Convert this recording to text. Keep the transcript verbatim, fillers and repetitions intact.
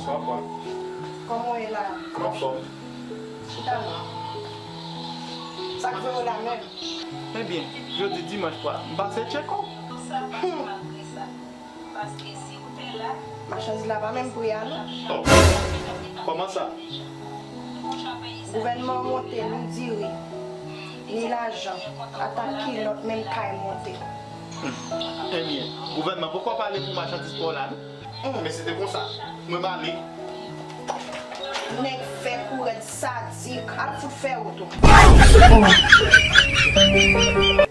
Kòman w ye la? M anfòm. Chita la. Sa k voye w la menm? Ebyen, jodi dimanch kwa, m pase tcheke w. Hmm. Machandiz la pa menm pri a non. Oh, kòman sa? Gouvènman an monte, ni diri, ni lajan, ata kilòt, menm kay monte. Hmm. Ebyen, gouvènman poko pale pou machandiz pa w la non. Hmm. Men si te konsa, mwen m ale. Nèg fèk ou rèd, sadik, al fout fè wout ou.